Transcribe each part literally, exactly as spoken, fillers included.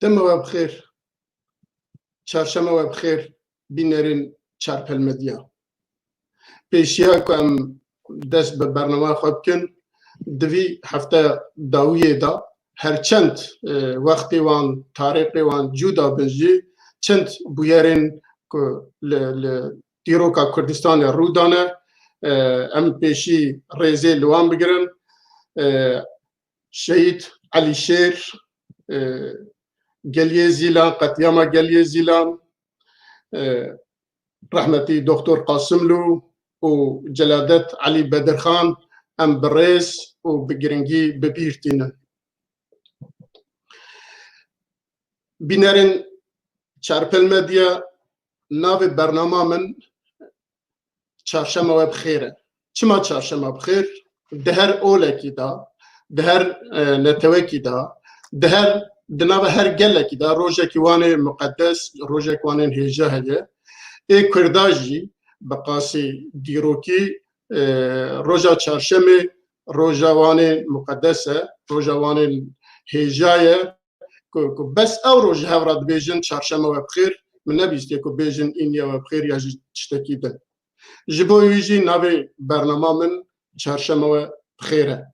Çarşeme we bi xêr. Çarşeme we bi xêr, bînerên Çarpel Medya. Pêşiya ku em dest bi bernama xwe bikin, di vî hefte dawiyê de her çend, e, wextê wan, tarîxê wan cuda bin jî, çend bûyerên ku li, li dîroka Kurdistanê rû dane, e, em pêşî rêzê li wan bigirin. E, Şehîd Elî Şêr, e, Geliyê Zîlan, qetlîama Geliyê Zîlan, e, rehmetî Doktor Qasimlû û Celadet Elî Bedirxan, em bi rêz û bi giringî bi bîr tînin. Bînerên Çarpel Medya, navê bernama min Çarşema we bi xêr e. Çima çarşema bi xêr? Di her olekî de, di her, e, netewekî de, di her, di nava her gelekî de rojekî wan ê muqedes, rojek wan ên hêja heye. Ê Kurda jî bi qasî dîrokî, e, roja çarşemê roja wan ê muqedes e, roja wan ê hêja ye. Ku, ku bes ew roj ji hev re dibêjin çarşema we bi xêr, min nebîstiye ku bêjin îniya we bi xêr ya jî tiştekî din. Ji bo wî jî navê bernama min Çarşema we bi xêr e.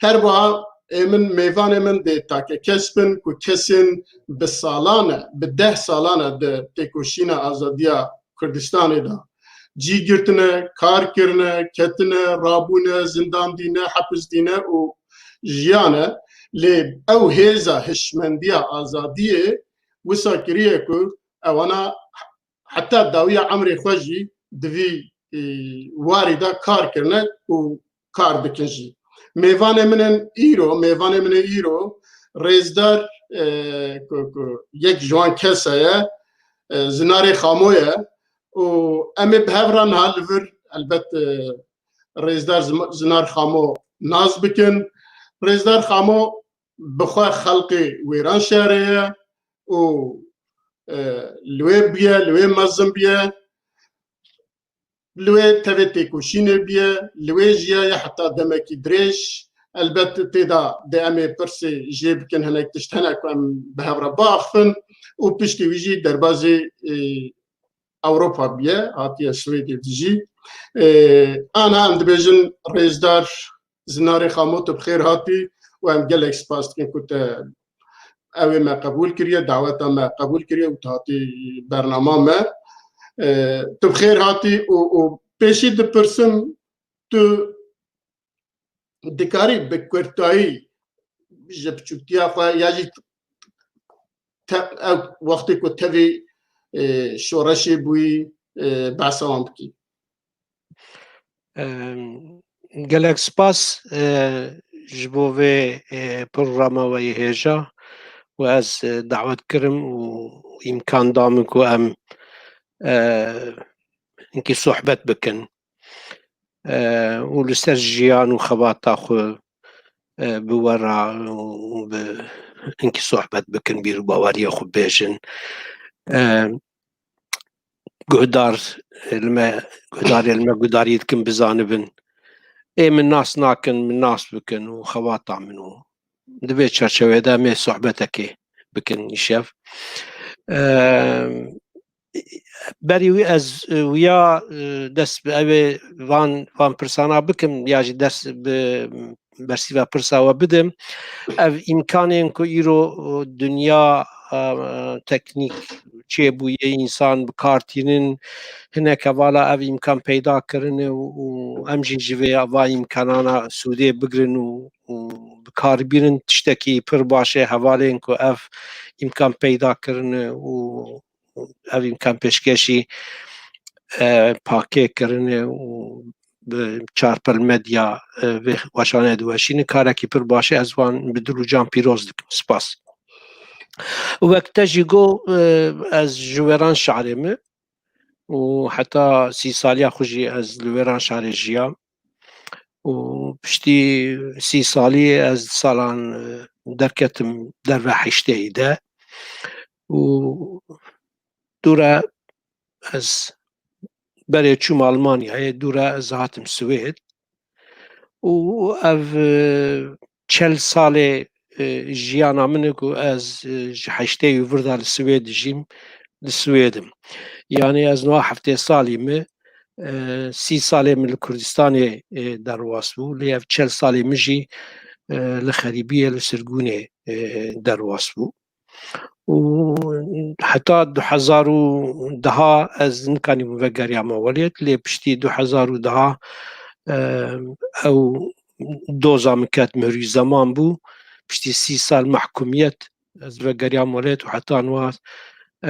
Her wiha ê min, mêvanê min dê take kes bin ku kesên bi salan e, bi deh salan e di têkoşîna azadiya Kurdistanê de cî girtine, kar kirine, ketine, rabûne, zindan dîne, hepis dîne û jiyane. Lê ew hêza hişmendiya azadiyê wisa kiriye ku ewana heta dawiya emrê xwe jî di vî, e, warî de kar kirine û kar dikin jî. Mêvanê min ên îro, mêvanê min ê îro rêzdar, e, ku, ku yek ji wan kesa ye, e, Zinarê Xamo ye û em ê bi hev re niha li vir, elbet, e, rêzdar Zim-, Zinar Xamo nas bikin. Rêzdar Xamo bi xwe xelqê Wêranşarê ye û, e, li wê bûye, li wê mezin bûye, li wê tevê têkoşînê bûye, li wê jiyaye heta demekî dirêj. Elbet tê de dê em ê pirsê jê bikin, hinek tişt hene ku em bi hev re biaxifin û piştî wî jî derbazê, e, Ewropa bûye, hatiye Swêdê dijî. E, ana em dibêjin rêzdar Zinarê Xamo, tu bi xêr hatî û em gelek spas dikin ku te, ew ê me qebûl kiriye, daweta me qebûl kiriye û tu hatî bernama me. E, tu bi xêr hatî û, û pêşî dipirsim, tu dikarî bi kurtayî ji biçûktiya xwe ya jî te-, ew wextê ku tevî, e, şoreşê bûyî, e, behsa wan bikî? Em, gelek spas, e, ji bo vê, e, programa we yê hêja û ez, e, dawet kirim û îmkan da min ku em, e, hinkî sohbet bikin, e, û li ser jiyan û xebata xwe, e, bi we re û bi hinkî sohbet bikin, bîr û baweriya xwe bêjin. E, guhdar, e, li me, guhdarê li me guhdariyê dikin bizanibin. Ê min nas nakin, min nas bikin û xebata min û di vê çerçeveyê de em ê sohbetekê bikin îşev. E, berî wî ez, e, wiya, e, dest bi evê van, van pirsana bikim ya jî dest bi bersîva pirsa we bidim. Ev îmkanên ku îro, e, dinya, e, teknîk çêbûye, însan bi kar tînin, hinek hevala ev îmkan peyda kirine û, û em jî ji vê va îmkanana sûdê bigrin û, û bi kar bînin. Tiştekî pir baş e hevalên ku ev îmkan peyda kirine û ev îmkan pêşkêşî, e, pakê kirine û bi Çarpel Medya, e, vê weşanê diweşînin. Karekî pir baş e, ez wan bi dil û can pîroz dikim. Spas. Wek te jî got, e, ez ji Wêranşarê me û heta sî saliya xwe jî ez li Wêranşarê jiyam. Û piştî sî salî ez salan, e, derketim derve heşteyî de û dûre ez berê çûm Almanyayê, dûre ez hatim Swêd û ev, e, çel salê, e, jiyana min e ku ez, e, ji heştê û vir de li Swêd dijîm, li Swêd im. Yanî ez niha heftê salî me, e, sî salê min li Kurdistanê, e, derbas bû, lê ev çel salê min jî, e, li xerîbiyê, li sirgûnê, e, derbas bû. Û heta du hezar û deha ez nikanîbûm vegeriyama welêt, lê piştî du hezar û deha, e, ew doza min ket mirî zeman bû, piştî sî sal mehkumiyet ez vegeriyam welêt û heta niha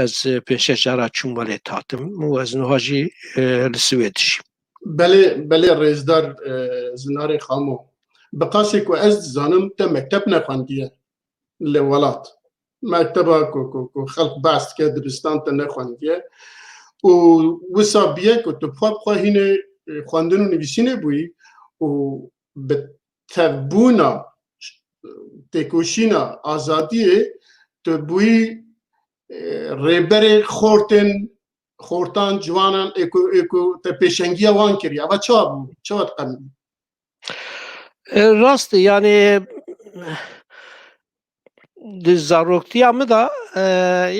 ez pênc şeş cara çûm welêt hatim û ez niha jî, e, li Swêd dijîm. Belê, belê rêzdar, e, Zinarê Xamo. Bi qasê ku ez dizanim te mekteb nexwendiye li welat. Mekteba ku, ku, ku xelk behs dike, dibistan te nexwendiye. Û wisa biye ku tu bi xwe, bi xwe hînê, e, xwendin û nivîsînê bûyî û bi tevbûna têkoşîna azadiyê tu bûyî, e, rêberê xortên, xortan, ciwanan ê ku, ê ku te pêşengiya wan kiriye. Eva çawa bû? Çawa diqemî? E, rast e, yani, di zaroktiya min de, e,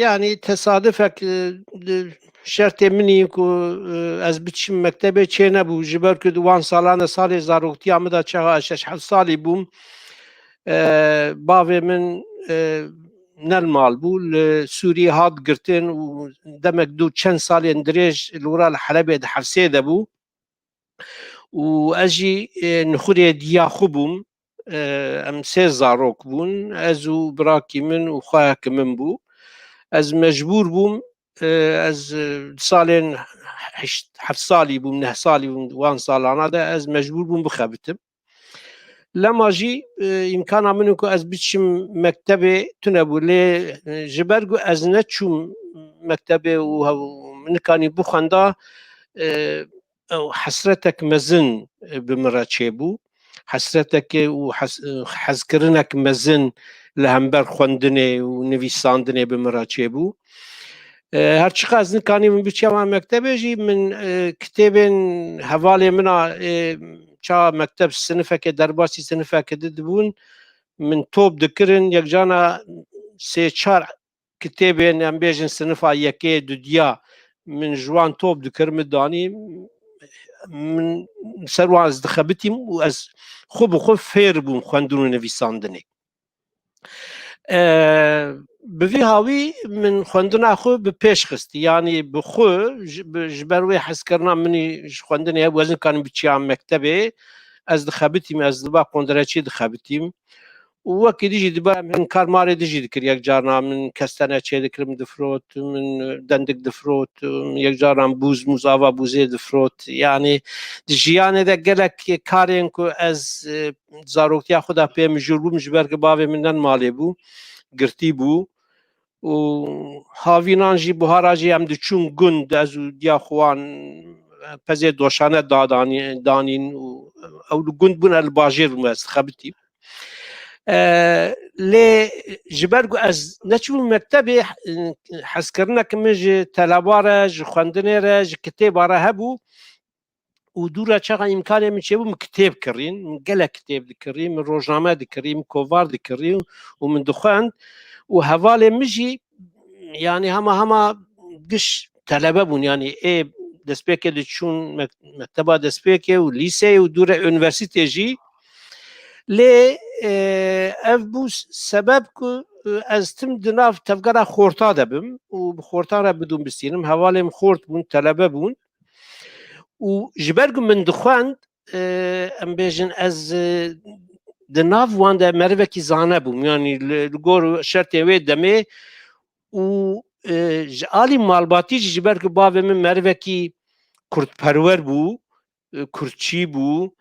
yani tesadifek, e, di şertê min î ku, e, ez biçim mektebê çê nebû, ji ber ku di wan salan de salê zaroktiya min de çaxa ez şeş heft salî bûm, e, bavê min, e, ne li mal bû, li Sûriyê hat girtin û demek du çend salên dirêj li wira li Helebê di hefsê de bû. Û ez jî, e, nixurê diya xwe bûm. E, em sê zarok bûn. Ez û birakî min û xweyekî min bû. Ez mecbûr bûm, e, ez, e, salên heşt, heft salî bûm, neh salî bûm, wan salana de ez mecbûr bûm bixebitim. Lema jî, e, îmkana min ku ez biçim mektebê tune bû. Lê, e, ji ber ku ez neçûm mektebê û hev-, nikanî bixwenda, e, ew hesretek mezin, e, bi min re çêbû. Hesreteke û hez-, e, hezkirinek mezin li hember xwendinê û nivîsandinê bi min re çêbû. E, her çiqas nikanî min biçiyama mektebê jî, min, e, kitêbên hevalê min a, e, ça mekteb sinifeke derbasî sinifeke di dibûn, min top dikirin, yekcana sê çar kitêbên, em bêjin, sinifa yekê, dudiya, min ji wan top dikir, min danî, min ser wan ez dixebitîm û ez xwe bi xwe fêr bûm xwendin û nivîsandinê. E, bi vî hawî min xwendina xwe bi pêş xist. Yanî bi xwe ji, bi, ji ber wê hezkirina min î ji xwendinê hebû, ez nikarim biçiyam mektebê, ez dixebitîm, ez diba qondireçî dixebitîm. Û wekî dijî diba em hin kar marê dijî dikir. Yek carna min kestene çê dikirim difrot, min dendik difrot, yek carna bûz, mûz, ava bûzê difrot. Yanî di jiyanê de gelek karên ku ez, e, zaroktiya xwe de pê mijûl bûm, ji ber ku bavê min ne li malê bû, girtî bû. Û havînan jî, buhara jî em diçûn gund, ez û diya xwe wan, e, pezê doşane dadanî-, danîn û ew li gund bûn, ez li bajêr bûm, ez dixebitîm. E, lê ji ber ku ez neçûbûm mektebê, e, hezkirinek min ji teleba re, ji xwendinê re, ji kitêba re hebû. Û dû re çaxa îmkanê min çêbû, min kitêb kirîn, min gelek kitêb dikirî, min rojname dikirî, min kovar dikirî û min dixwend. Û hevalê min jî, yanî hema hema giş telebe bûn, yanî ê destpêkê diçûn mek-, mekteba destpêkê û lîseyê û dû re unîversîtê jî. Lê, e, ev bû s-, sebeb ku, e, ez tim di nav tevgera xorta de bim û bi xortan re bidûm bistînim. Hevalê min xort bûn, telebe bûn. Û ji ber ku min dixwend, e, em bêjin ez, e, di nav wan de merivekî zane bûm. Yanî li, li gor şertê wê demê û, e, ji alî malbatî jî, ji ber ku bavê min merivekî kurdperwer bû, e, kurdçî bû.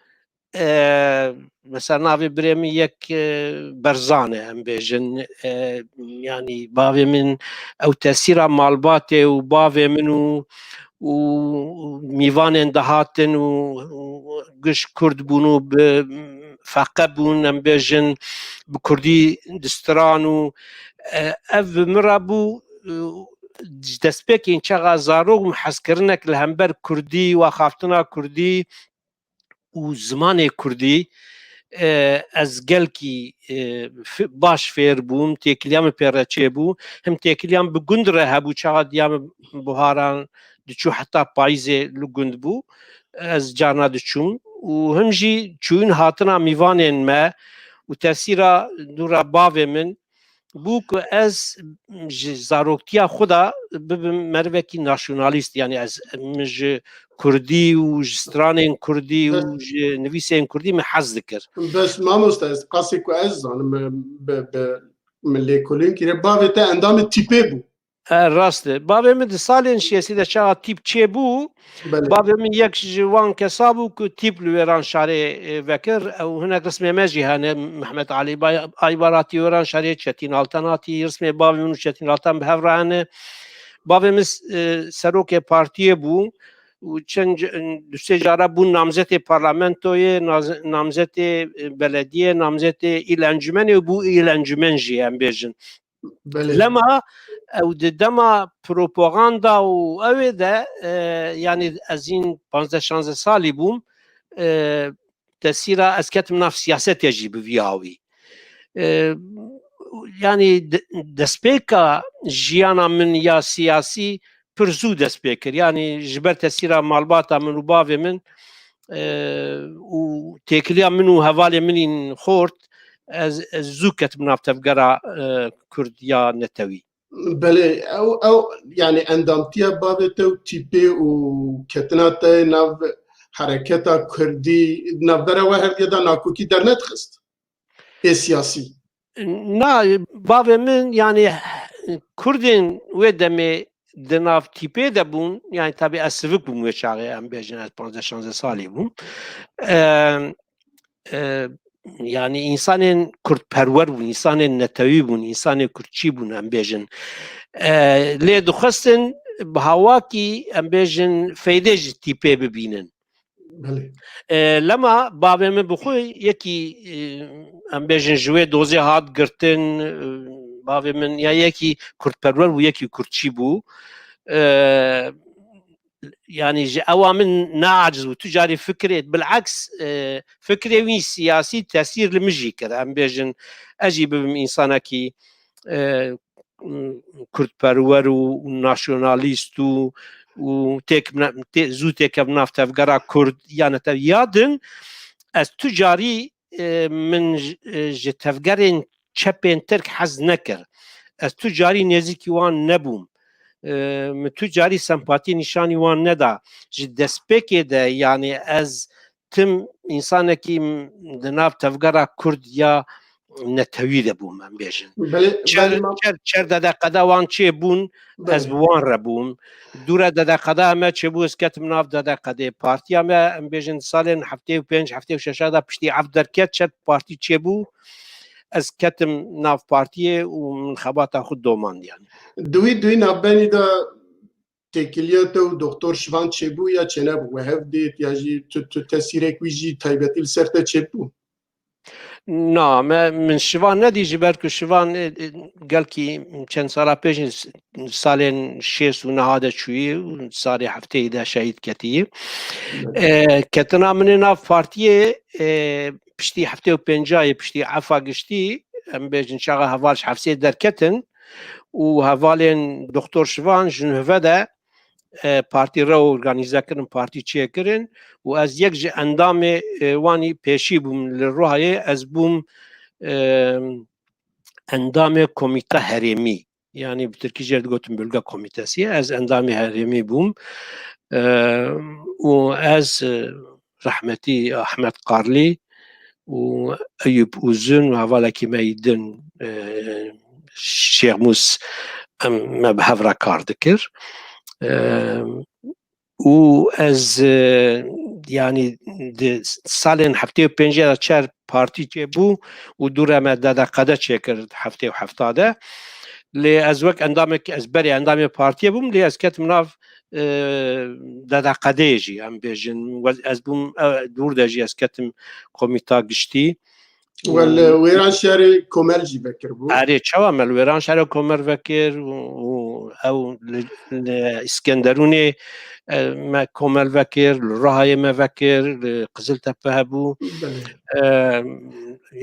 E, mesela navê birê min yek, e, Berzan e, em bêjin. E, yanî bavê min ew tesîra malbatê û bavê min û, û mîvanên dihatin û, û giş kurd bûn û bi feqe bûn, em bêjin, bi kurdî distiran û, e, ev bi min re bû, e, ji destpêkên çaxa zarok min hezkirinek li hember kurdî û axaftina kurdî û zimanê kurdî, e, ez gelkî, e, f-, baş fêr bûm, têkiliya min pê re çêbû. Him têkiliya min bi gund re hebû, çaxa diya min buharan diçû heta payîzê li gund bû. Ez carna diçûm û him jî çûyîn hatina mîvanên me û tesîra dûra bavê min bû ku ez ji zaroktiya xwe de bibim merivekî nasyonalîst, yanî ez, min ji kurdî û ji stranên kurdî û ji nivîsên kurdî min hez dikir. Bes mamoste, ez qasê ku ez zanim, bi, bi, min lêkolîn kiriye. Bavê te endamê tîpê bû. E, rast e. Bavê min di salên şêstî de çaxa tîp çêbû, Belê. Bavê min yek ji wan kesa bû ku tîp li Wêranşarê, e, vekir. Ew hinek rismê me jî hene. Mehmet Alî Bay-, Aybar hatî Wêranşarê, Çetîn Altan hatî, rismê bavê min û Çetîn Altan bi hev re hene. Bavê min, e, serokê partiyê bû û çend c-, du sê cara bûn namzetê parlamentoyê, naz-, namzetê, e, belediyê, namzetê îl encûmenê û bû îl encûmen jî, em bêjin. Belê. Lema ew di dema propaganda û ew ê de, e, yanî ez hîn panzdeh şanzdeh salî bûm, e, tesîra ez ketim nav siyasetê jî bi vî awî. E, yanî de-, destpêka jiyana min ya siyasî pir zû dest pê kir. Yanî ji ber tesîra malbata min û bavê min, e, û têkiliya min û hevalê min în xort, ez, ez zû ketim nav tevgera, e, Kurd ya netewî. Belê, ew, ew, yanî endamtiya bavê te û tîpê û ketina te nav hereketa Kurdî, navbera we hevdiya de nakokî dernedixist? Ê siyasî. Na, bavê min, yanî, Kurdên wê demê di nav tîpê de bûn, yanî, tabî ez sivik bûm wê çaxê, em bêjin, ez panzdeh şanzdeh salî bûm. E, e, yanî, însanên kurdperwer bûn, însanên netewî bûn, însanên kurdçî bûn, em bêjin. E, lê dixwestin bi hawakî, em bêjin, feydê ji tîpê bibînin. Belê. E, lema bavê min bi xwe yekî, e, em bêjin ji wê dozê hat girtin, e, bavê min ya yekî kurdperwer bû, yekî kurdçî bû. E, yanî ji ewa min neaciz bû. Tu carî fikrê, bileks, e, fikrê wî siyasî tesîr li min jî kir. Em bêjin, ez jî bibim însanekî, e, kurdperwer û, û nasyonalîst û, û têk bine-, tê-, zû têkev nav tevgera Kurd ya netev ya din, ez tu carî, e, min j-, e, ji tevgerên çepên Tirk hez nekir. Ez tu carî nêzîkî wan nebûm. E, min tu carî sempatî nîşanî wan neda. Ji destpêkê de, yanî ez tim însanekî m-, di nav tevgera Kurd ya netewî de bûm, em bêjin. Belê, Çer, belê, ma- çer, çer dedeqeda wan çêbûn, ez Belê. bi wan re bûm. Dûre dedeqeda me çêbû, ez ketim nav dedeqedê. Partiya me, em bêjin, salên heftê û pênc, heftê û şeş de piştî ef derket, çet partî çêbû. Ez ketim nav partiyê û min xebata xwe domand, yanî. Di wî, di wî navbenî de têkiliya te û Doktor Şivan çêbû ya çênebû? We hev dît ya jî tu, tu tesîrek wî jî taybetî li ser te çêbû? Na, me, min Şivan nedî, ji ber ku Şivan, e, e, gelkî çend sala pêş, s-, salên şêst û neha de çûyî û salê hefteyê de şehîd ketiyî. Evet. E, ketina min ê nav partiyê, e, piştî heftê û pêncayê, piştî efa giştî, em bêjin çaxa heval ji hefsê derketin û hevalên Doktor Şivan ji nuhve de, e, partî reorganîze kirin, partî çêkirin û ez yek ji endamê, e, wanî pêşî bûm li Ruhayê, ez bûm, e, endamê komîta herêmî. Yanî bi tirkî jê digotin bölge komitesi. Ez endamê herêmî bûm. E, û ez, e, rehmetî Ahmet Karlî û Eyüp Uzun û hevalekî me yî din, e, Şêxmûs, em, me bi hev re kar dikir. E, û ez, e, yanî di salên heftê û pêncê de çer partî çêbû û dûre me D D Q D çêkir heftê û heft de. Lê ez wek endamek, ez berê endamê partiyê bûm, lê ez ketim nav, e, D D Q D'yê jî, em bêjin. Ez bûm, e, dûr de jî ez ketim komîta giştî. Wel, Wêranşarê Komel jî vekir bû. Erê, çawa me li Wêranşarê Komel vekir û, û Ew li, li Îskenderûnê, e, me komel vekir, li Rihayê me vekir, li Qiziltepe hebû. Belê. E,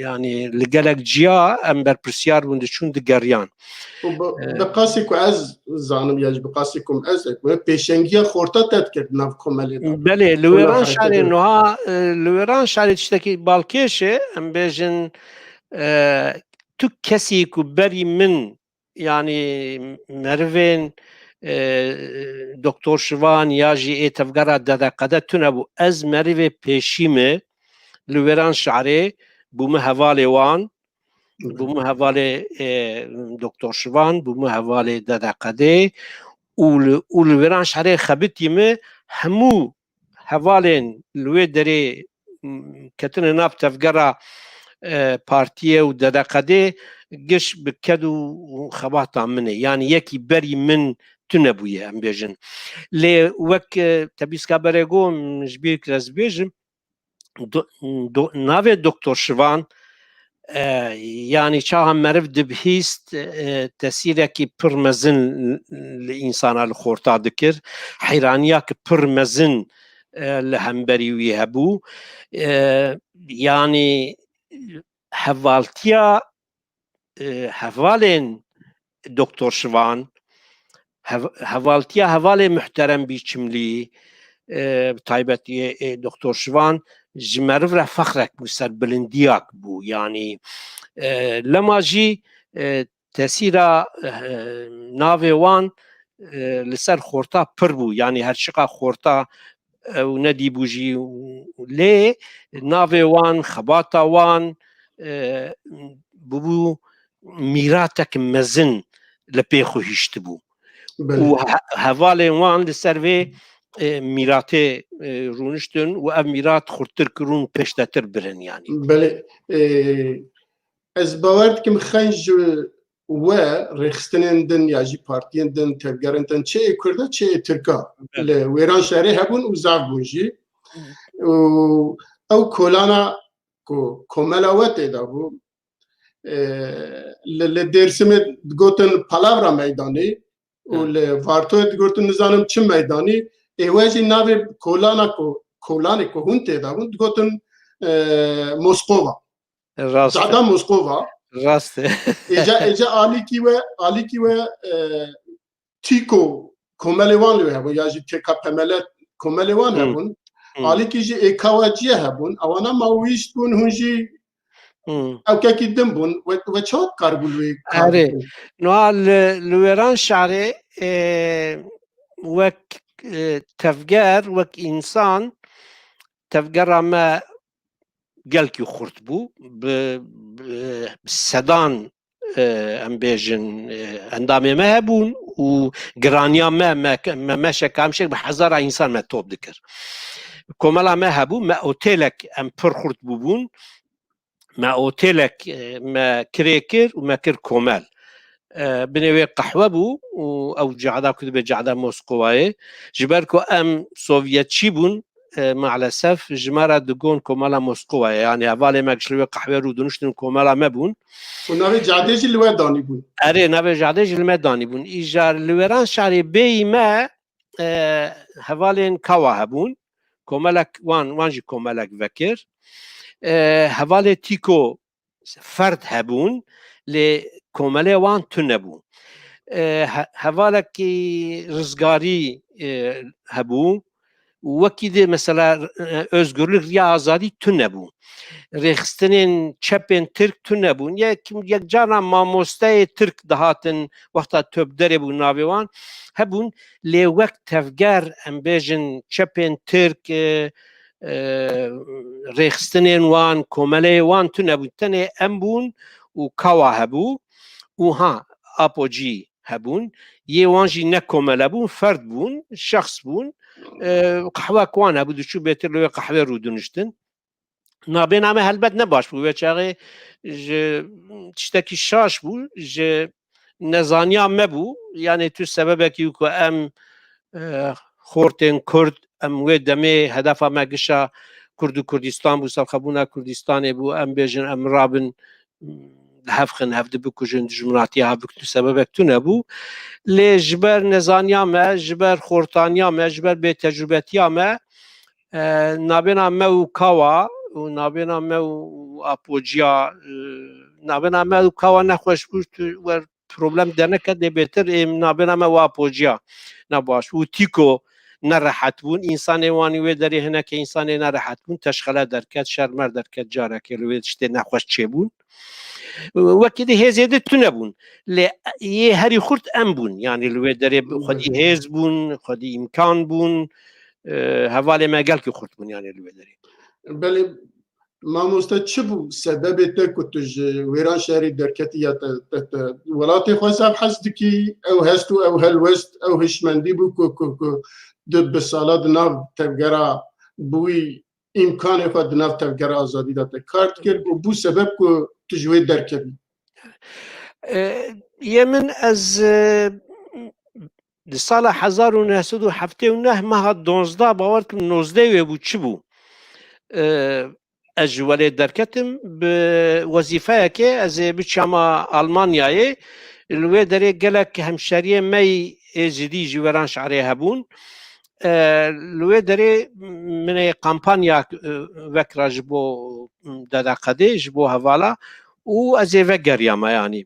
yanî li gelek ciya em berpirsiyar bûn, diçûn digeriyan. Û bi, E, bi qasî ku ez zanim, ya jî bi qasî ku ez, pêşengiya xorta te dikir di nav komelê de. Belê, li Wela wêran şarê niha, e, li wêran şarê tiştekî balkêş e, em bêjin, e, tu kesî ku berî min, yanî merivên, e, Doktor Şivan ya jî ê tevgera D D Q D tune bû. Ez merivê pêşî me li wêran şarê bûme hevalê wan, bûme hevalê, e, Doktor Şivan, bûme hevalê D D Q D û li, û li wêran şarê xebitî me hemû hevalên li wê derê, m, ketine nav tevgera, e, partiyê û D D Q D giş bi ked û, û xebata min e. Yanî yekî berî min tune bûye, em bêjin. Lê wek, e, te bîska berê got, min ji bîr kir ez bêjim, do-, do-, navê Doktor Şivan, e, yanî çaxa meriv dibihîst, e, tesîrekî pir mezin li însana li xorta dikir. Heyraniyek pir mezin, e, li hemberî wî hebû. E, yanî hevaltiya, e, hevalên Doktor Şivan, hev-, hevaltiya hevalê muhterem Bîçimlî, e, bi taybetî ê, ê Doktor Şivan ji meriv re fexrek bû, serbilindiyak bû. Yanî, e, lema jî, e, tesîra, e, navê wan, e, li ser xorta pir bû. Yanî her çiqa xorta ew nedîbû jî, lê navê wan, xebata wan, e, bûbû mîratek mezin li pê xwe hiştibû. Belê. Û he-, hevalên wan li ser vê, e, mîratê, e, rûniştin û ev mîrat xurttir kirin û pêştetir birin, yanî. Belê, e, ez bawer dikim xenc we rêxistinên din ya jî partiyên din, tevgerên din, çi ê Kurda, çi ê Tirka, belê, li wêran şerê hebûn û zaf bûn jî. Hı. Û ew kolana ku komela we tê de bû, e, li, li Dêrsimê digotin palavra meydanê û, hı, li Vartoyê digotin nizanim çi meydanî, ê we jî navê kolana ku, kolanê ku hûn tê de bûn digotin, e, Moskova. Rast e. Cada Moskova. Rast e. Êca, êca alîkî we, alîkî we, e, tîko komelê wan li wê hebûn, ya jî T K P M L komelê wan, hmm, hebûn. Hmm. Alîkî jî ê kawa ciyê hebûn. Ewana mawîst bûn, hûn jî, hmm, ewkekî din bûn. We, we çawa dikaribûn wê kar, erê, bikin? Niha li, li wêran şarê, e, wek, e, tevger, wek însan, tevgera me gelkî xurt bû. Bi, bi sedan, e, em bêjin, e, endamê me hebûn û giraniya me, me, me, me şeka, em şek bi hezara însan me top dikir. Komela me hebû, me otêlek em pir xurt bûbûn. Me otêlek, e, me kirê kir û me kir komel. E, binê wê qehwe bû û ew cada ku dibe cada Moskowayê. Ji ber ku em Sovyetçî bûn, e, maalesef ji me re digon komela Moskowayê. Yanî hevalê me giş li wê qehwê rû diniştin, komela me bûn. Û navê cadê jî li we danî bûn? Erê, navê cadê jî li me danî bûn. Îcar li wêran şarê bêyî me, e, hevalên Kawa hebûn. Komelek wan, wan jî komelek vekir. E, hevalê Tîko ferd hebûn, lê komelê wan tune bû. E, he-, hevalekî rizgarî, e, hebû. Wekî dê mesela, e, özgürlük, riya azadî tune bû. Rêxistinên çepên Tirk tune bûn. Yek, yek carna mamosteyê Tirk dihatin, wexta top derê bû navê wan hebûn. Lê wek tevger, em bêjin, çepên Tirk, e, e, rêxistinên wan, komeleyê wan tune bûn. Tenê em bûn û Kawa hebû û ha, Apocî hebûn. Yê wan jî ne komele bûn, ferd bûn, şexs bûn. E, qehwek wan hebû, diçû bêtir li wê qehwê rûdiniştin. Nabêna me helbet ne baş bû. Wê çaxê ji tiştekî şaş bû, ji nezaniya me bû. Yanê tu sebebekî ku em, e, xortên Kurd, em wê demê hedefa me gişa Kurd û Kurdistan bû, serxebûna Kurdistanê bû, em bêjin em rabin li hev xin, hev di bikujin, dijminatiya hev bikin, sebebek tune bû. Lê ji ber nezaniya me, ji ber xortaniya me, ji ber bêtecrubetiya me, e, nabêna me û Kawa û nabêna me û Apociya, e, nabêna me û Kawa nexweş bû, tu wer problem derneke dê bêtir ê nabêna me û Apociya nebaş bû. Tîko nerehet bûn. Însanê wan wê derê hineke însanê nerehet bûn. Teşxele derket, şermer derket, carekê li wê tiştê nexweş çêbûn. Wekî dî hêzê di tune bûn. Lê yê herî xurt em bûn. Yanî li wê derê xwedî hêz bûn, xwedî îmkan bûn. E, hevalê me gelkî xurt bûn yanî li wê derê. Belê, mamoste, çi bû sebebê te ku tu ji Wêranşehirê derketî ya te, te, te welatê xwe zaf hez dikî, ew hest û ew helwest, ew hişmendî bû ku, ku, ku di bi sala di nav tevgera bi wî îmkanê xwe di nav tevgera azadî de te kar dikir û bû sebeb ku tu ji wê derkevî? E, yê min ez, e, di sala hezar û neh sed û heftê û neh meha donzdeh, bawer kim nozdeh wê bû, çi bû? E, ez ji welê derketim, bi wezîfeyekê ez ê biçama Almanyayê. Li wê derê gelek hemşeriyê me yî êzidî ji Wêranşehirê hebûn. E, li wê derê min ê kampanya, e, vekira ji bo D D Q D, ji bo hevala û ez ê vegeriyama yanî.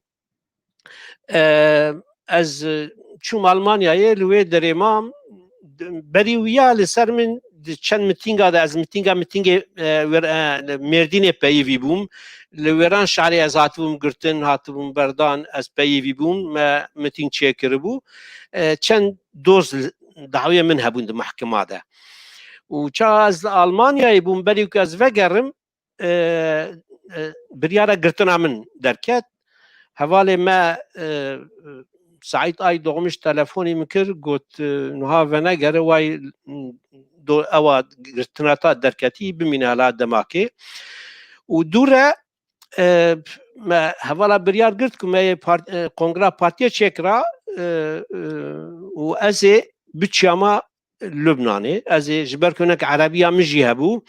E, ez çûm Almanyayê, li wê derê mam. Berî wiya li ser min di çend mitînga de, ez mitînga, mitîngê, e, wer-, e, Mêrdînê peyivî bûm. Li Wêranşehirê ez hatibûm girtin, hatibûm berdan, ez peyivî bûm, me mitîng çêkiribû. E, çend doz li, dawiyê min hebûn di mehkima de. Û ça ez li Almanyayê bûm, berî ku ez vegerim, e, e, biryara girtina min derket. Hevalê me, e, Saîd Ay Doğmuş telefonî min kir, got, e, "Nuha venegere, way, do, ewa girtina ta derketî, bimîne hela demakê." Û dû re, e, me hevala biryar girt ku me yê part-, e, kongra partiyê çêkira, e, e, û ez ê biçiyama Lubnanê. Ez ê ji ber ku hinek erebiya min jî hebû,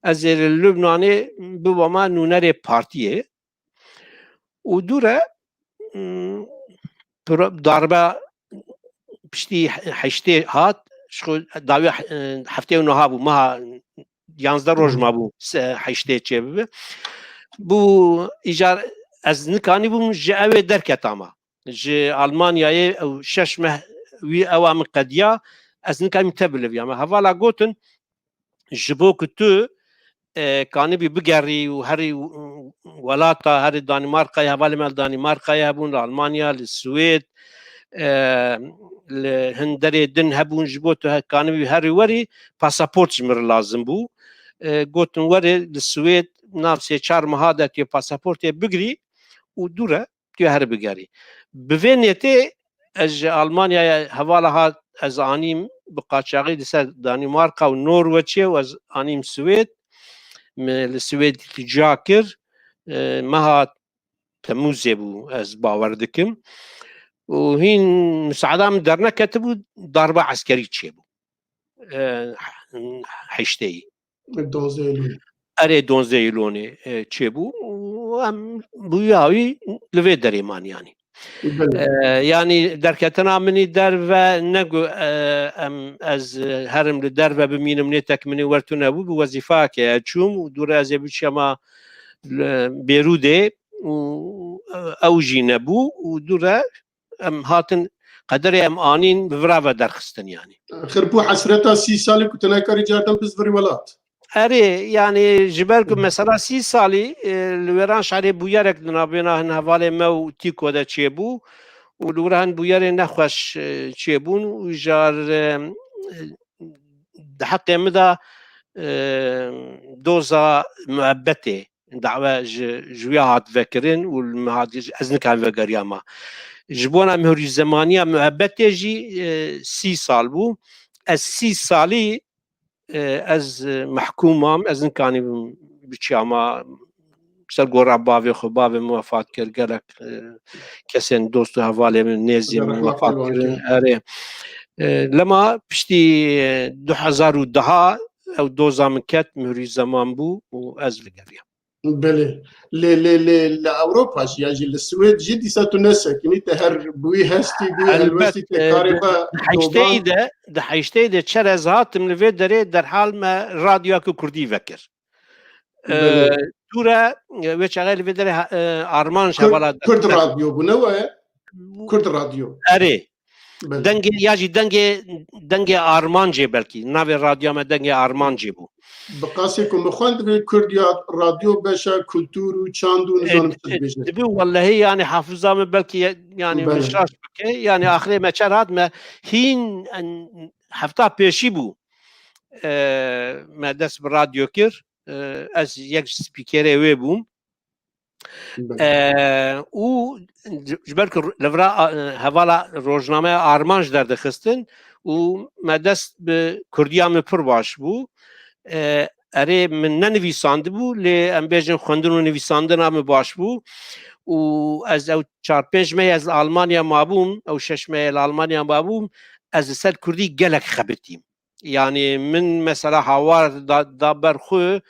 ez ê li Lubnanê bibama nûnerê partiyê. Û dû re, mm, pro-, darbe piştî he-, heştê hat, ji xwe dawiya he-, heftê û neh bû, meha yanzdeh roj mabû se-, heştê çêbibe. Bû îcar ez nikanîbûm ji ewê derketama. Ji Almanyayê ew şeş meh wî ewa min qediya, ez nikanîm te biliviyama. Hevala gotin, ji bo ku tu, e, kanibî bigerî û herî welata, herî Danîmarkayê, hevalê me li Danîmarkayê hebûn, li Almanya, li Swêd, e, li hin derê din hebûn, ji bo tu he-, kanibî herî werî, pasaport ji min re lazim bû. E, gotin, "Werê li Swêd nav sê çar meha de tu yê pasaportê bigirî û dû re tu yê here bigerî." Bi vê nêtê ez ji Almanyayê hevala hat, ez anîm bi qaçaxî li ser Danîmarka û Norweçê û ez anîm Swêd. Min li Swêd îltîca kir. E, meha Temûzê bû, ez bawer dikim. Û hîn misaada min derneketibû, darba eskerî çêbû. E, heşteyî. Dozdeh Eylûl. Erê, dozdeh Eylûlê, e, çêbû. Û em bûya wî li vê derê man yanî. Belê. E, yanî derketina min î derve ne ku, e, em, ez, e, herim li derve bimînim, nêtek min î wer tune bû, bi wezîfeyekê ez çûm û dû re ez ê biçiyama li Bêrûdê û, e, ew jî nebû û dû re em hatin qederê em anîn bi vira ve derxistin yanî. Xirpû hesreta sî salî ku tu nekarî cardan bizvirî welat. Erê, yanî ji ber ku mesela sî salî, e, li Wêranşehirê bûyerek di navbêna hin hevalê me û Tîko de çêbû û li wir hin bûyerê nexweş, e, çêbûn û jar, e, di heqê min de, e, doza muebbetê dawe ji, ji wê hat vekirin û li min hat, ez nikarim vegeriyama. Ji bona mihorî zemaniya muebbetê jî, e, sî sal bû. Ez sî salî, e, ez, e, mehkûm mam, ez nikanîbim biçiyama ser gora bavê xwe, bavê min wefat kir, gelek, e, kesên dost û hevalê min, nêzî min wefat kirin. Erê. E, lema piştî, e, du hezar û deh ew doza min ket, mihorî zeman bû û ez li geriya. Belê. Lê, lê, lê, li Ewropa jî, ya jî li Swêd jî dîsa tu nesekinî, te her bi wî hestî, bi wî Elbet, helwestî te e, karê di, xwe di heşteyî doban. De, di heşteyî de çer ez hatim li vê derê derhal me radyoyeke kurdî vekir. E, Belê. Dûre, e, wê çaxê li vê derê ha-, e, armanc Kurd, hevala Kurd derket. Radyo bû, ne waya? Kurd Radyo. Erê. Belê. Dengê, ya jî dengê, dengê armancê belkî. Navê radyoya me dengê armancê bû. Bi qasê ku min xwend, divê Kurdiya radyo beşa kultur û çand û E, nizanim çi e, dibêje. Dibi wellehî, yani, hafiza min belkî ye-, yani, min Belê. Şaş bike. Yani, axirê me çer hat me hîn en-, hefta pêşî bû. E, me dest bi radyo kir. E, ez yek ji spîkerê wê bûm. Belê. E, û ji, ji ber ku li vira, e, hevala rojnameya Armanc derdixistin û me dest bi kurdiya min pir baş bû. E, erê, min nenivîsandibû, lê em bêjin xwendin û nivîsandina min baş bû û ez ew çar pênc meh ez li Almanya mabûm, ew şeş meh li Almanya mabûm, ez li ser kurdî gelek xebitîm. Yani min mesela hawar da, da ber xwe,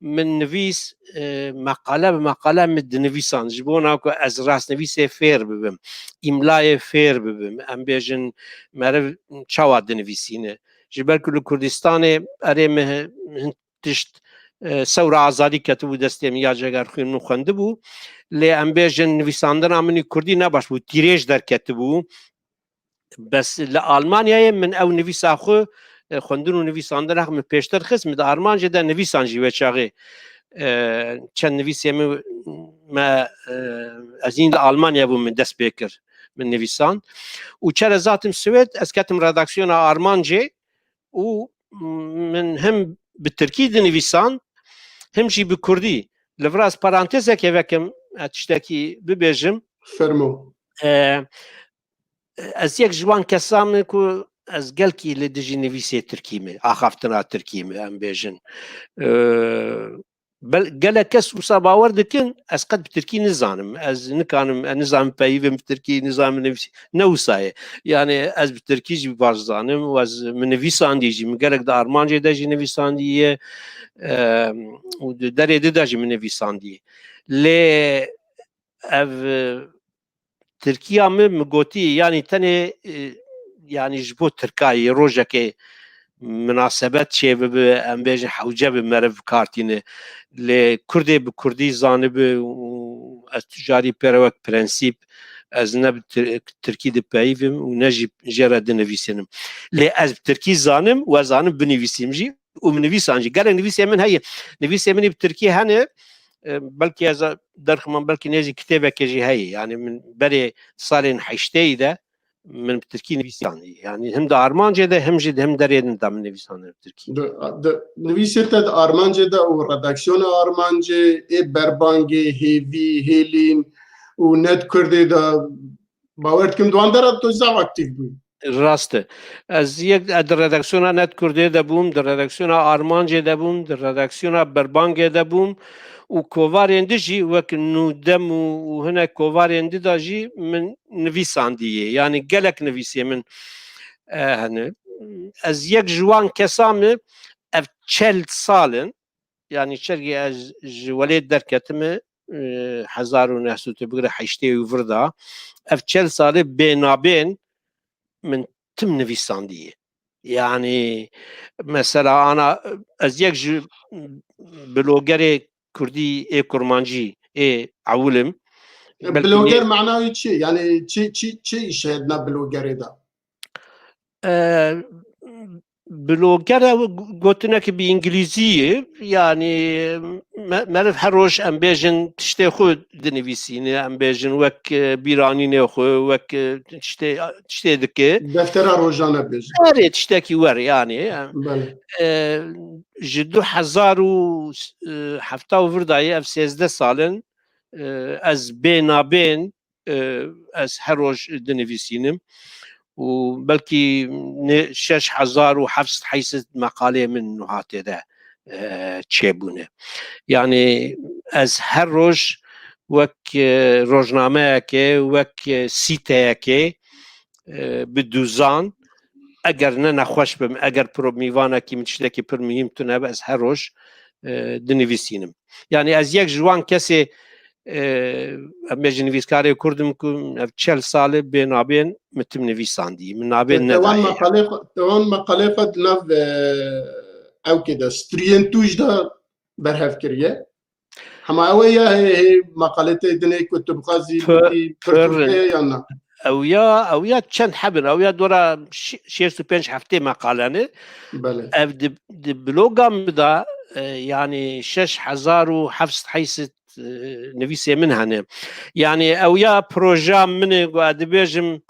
min nivîs, e, meqale bi meqale min dinivîsan. Ji bona ku ez rastnivîsê fêr bibim, îmlayê fêr bibim, em bêjin meriv çawa dinivîsîne. Ji ber ku li Kurdistanê erê min hin tişt, e, sewra azadî ketibû destê min ya cegerxwîn min xwendibû. Lê em bêjin nivîsandina min ê kurdî ne baş bû, tîrêj derketibû. Bes li Almanyayê min ew nivîsa xwe, e, xwendin û nivîsandina xwe min pêştir xist, min di armancê de nivîsan jî wê çaxê, e, çend nivîsê min me, e, ez hîn li Almanya bûm, min dest pê kir, min nivîsand. Û çer ez hatim Swêd, ez ketim redaksiyona armancê û min him bi tirkî dinivîsand, him jî bi kurdî. Li vir ez parantezekê vekim, e, tiştekî bibêjim. Fermo. E, ez yek ji wan kesan me ku ez gelkî li dijî nivîsê tirkî me, axaftina tirkî me, em bêjin. E, bel-, gelek kes wisa bawer dikin, ez qet bi tirkî nizanim. Ez nikanim, ez nizanim peyivim bi tirkî, nizanim nivîsî. Ne wisa ye. Yani ez bi tirkî jî baş zanim û ez min nivîsandî jî, min gelek di armancê de jî nivîsandiye, e, û di derê di de jî min nivîsandiye. Lê ev, e, Tirkiya min, min gotî, yani tenê, e, yani ji bo Tirkayê rojekê minasebet çêbibe, em bêjin hewce bi meriv bi kar tîne. Lê Kurdê bi Kurdî zanibe û ez tu carî pê re wek prensîp, ez ne bi Tir-, Tirkî dipeyivim û ne jî jê re dinivîsînim. Lê ez bi Tirkî zanim û ez zanim binivîsîm jî. Û min nivîsan jî. Gelek nivîsê min heye. Nivîsê min ê bi tirkî hene, e, belkî ez derximan, belkî nêzî kitêbekê jî heye. Yani min berê salên heşteyî de min bi tirkî nivîsan. Yani him di armancê de, him jî di him derê din de min nivîsan bi tirkî. Di, di, nivîsê te di armancê de û redaksiyona armancê ê Berbangê, Hêvî, Hêlîn û Net Kurdê de bawer dikim di wan dera tu zaf aktîf bûyî. Rast e. Ez yek, ez di redaksiyona Net Kurdê de bûm, di redaksiyona Armancê de bûm, di redaksiyona Berbangê de bûm û kovarên di jî wek Nûdem û, û hinek kovarên di de jî min nivîsandiye. Yani gelek nivîsê min, e, hene. Ez yek ji wan kesan me, ev çel sal in, yani çergê ez ji welêt derketime, e, hezar û neh sed û bigire heştê û vir de, ev çel salê bênabên min tim nivîsandiye. Yani mesela ana ez yek ji blogerê kurdî ê kurmancî ê ewil im. E, Belkî bloger nê- mana wî çi? Yani çi, çi, çi îşe dina blogerê de? E, Bloger ew gotinekî bi îngilîzî ye, yanî me-, meriv her roj em bêjin tiştê xwe dinivîsîne, em bêjin wek, e, bîranînê xwe, wek, e, tiştê, tiştê dike. Deftera rojane bêjin. Erê, tiştekî wer yanî. Belê. E, ji du hezar û hefta û vir dayê ev sêzdeh sal in, e, ez bê nabên e, ez her roj dinivîsînim û belkî nê-, şeş hezar û heft sed heyşt sed meqalê min nuhatê de, e, çêbûne. Yani ez her roj wek, e, rojnameyeke, wek, e, sîteyeke, e, bi dûzan, eger ne nexweş bim, eger pro-, mîvanekî min tiştekî pir muhîm tune be, ez her roj e, dinivîsînim. Yani ez yek ji wan kesê, e, em bêjin nivîskarê Kurd im ku ev çel sal e bê nabên min tim nivîsandî. Min nabên nedayê. Te wan meqalê xwe, te wan meqalê xwe di nav, e, ewkê de, striyên tûj de berhev kiriye. Hema ew ê ya hê, hê maqalê te dinê ku tu bixwazî Pir, bikî pir pirtûkê ya na? Ew ya, ew ya çend hebin, ew ya dora şi-, şêst û pênc heftê meqale ne. Belê. Ev di, di bloga min de, e, yani şeş hezar û heft sed heyşt sed, e, nivîsê min hene. Yani ew ya proja min e, ku ez dibêjim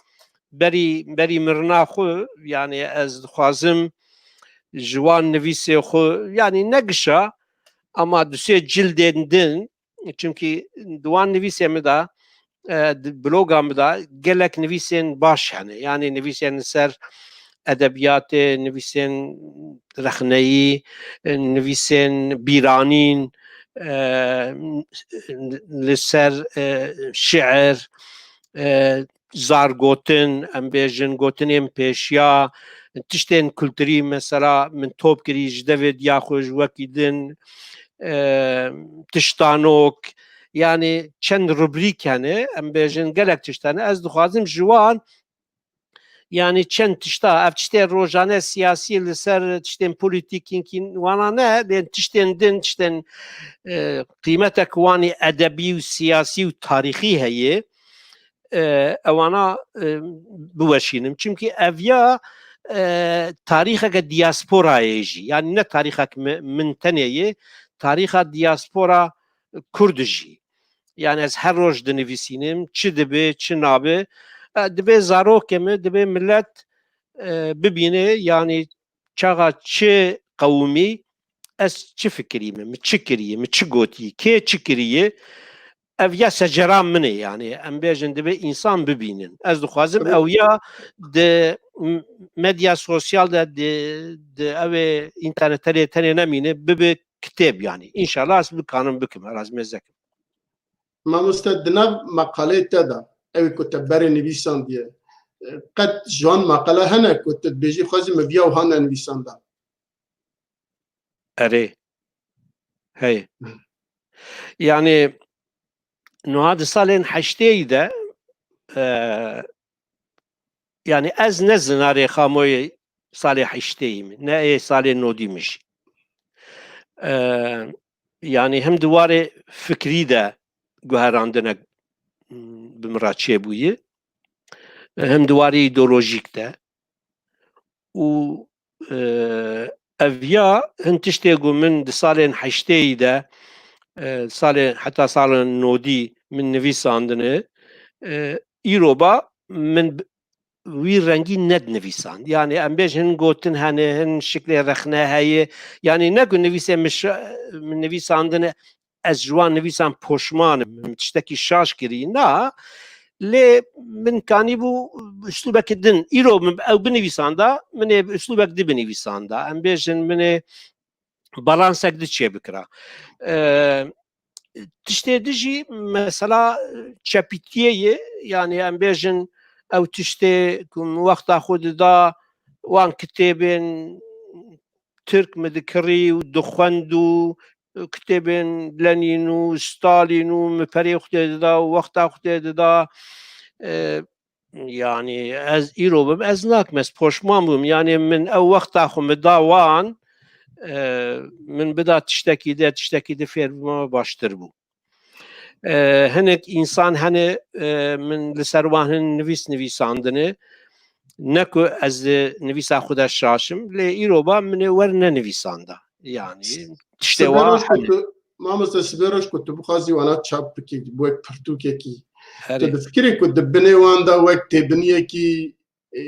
berî, berî mirina xwe, yani ez dixwazim ji wan nivîsê xwe, yani ne gişa, ama du sê cildên din, çimkî di wan nivîsê min de, e, di bloga min de gelek nivîsên baş hene. Yani nivîsên li ser edebiyatê, nivîsên rexneyî, e, nivîsên bîranîn, e, li ser, e, şiir, e, zargotin, em bêjin gotinên pêşiya, tiştên kulturî, mesela min top kirî ji devê diya xwe ji wekî din, e, tiştanok, yani çend rubrîk hene, em bêjin gelek tişt hene. Ez dixwazim ji wan, yani çend tişta, ev tiştên rojane siyasî li ser tiştên polîtîkî wana ne, lê tiştên din, tiştên, e, qîmetek wanî edebî û siyasî û tarîxî heye. E, ewana, e, biweşînim. Çimkî ev ya, e, tarîxeke diasporayê jî. Yani ne tarîxek mi-, min tenê ye, tarîxa diaspora Kurd jî. Yani ez her roj dinivîsînim, çi dibe, çi nabe. E, dibe zarokê me, dibe millet, e, bibîne, yani çaxa çi qewimî, ez çi fikirî me, min çi kiriye, min çi gotiye, kê çi kiriye, ev ya secera min e, yani em bêjin dibe însan bibînin. Ez dixwazim Tabii. ew ya di m-, medya sosyal de, di, di ew ê înternetelê tenê nemîne, bibe kitêb yani. Înşallah ez bikanim bikim, ez mêzekim. Mamoste, di nav meqaleyê te de, ew ê ku te berê nivîsandiye, qet ji wan meqale hene ku tu dibêjî xwezî min viya wiha nenivîsanda? Erê. Heye. Yani, niha di salên heştêyî de, e, yani ez ne zinarê xamoyê salê heştêyî min, ne ê salê nodî min jî. E, yani hem di warê fikrî de guherandinek, m, bi min re çêbûye, hem di warê îdeolojîk de. Û, e, ev ya hin tiştê ku min di salên heştêyî de, e, salê, heta salên nodî min nivîsandine, e, îro ba min b-, wî rengî nedinivîsand. Yani em bêjin hin gotin hene, hin şiklê rexne heye. Yani ne ku nivîsê min şa-, min nivîsandine, ez ji wan nivîsan poşman im, min tiştekî şaş kirî. Na, lê min kanîbû uslûbeke din. Îro min ew binivîsanda, min ê bi uslûbek di binivîsanda. Em bêjin min ê balansek di çêbikira. E, tiştê di jî mesela çepîtiyê ye, yani em bêjin ew tiştê ku min wexta xwe dida wan kitêbên Tirk min dikirî û dixwend û kitêbên Lenîn û Stalîn û min perê xwe tê dida û wexta xwe tê dida. E, yani ez îro bim, ez nakim, ez poşman bûm. Yani min ew wexta xwe min da wan, e, min bida tiştekî de, tiştekî de fêr bima, baştir bû. E, hinek însan hene, e, min li ser wan hin nivîs nivîsandine. Ne ku ez di nivîsa xwe de şaş im, lê îro ba min ê wer nenivîsanda. Yani tiştê Sibê wa roj ku hene. Tu, mamoste, sibê roj ku tu bixwazî wana çap bikî, bi wek pirtûkekî. Erê. Tu difikirî ku di binê wan de wek têbiniyekî, e,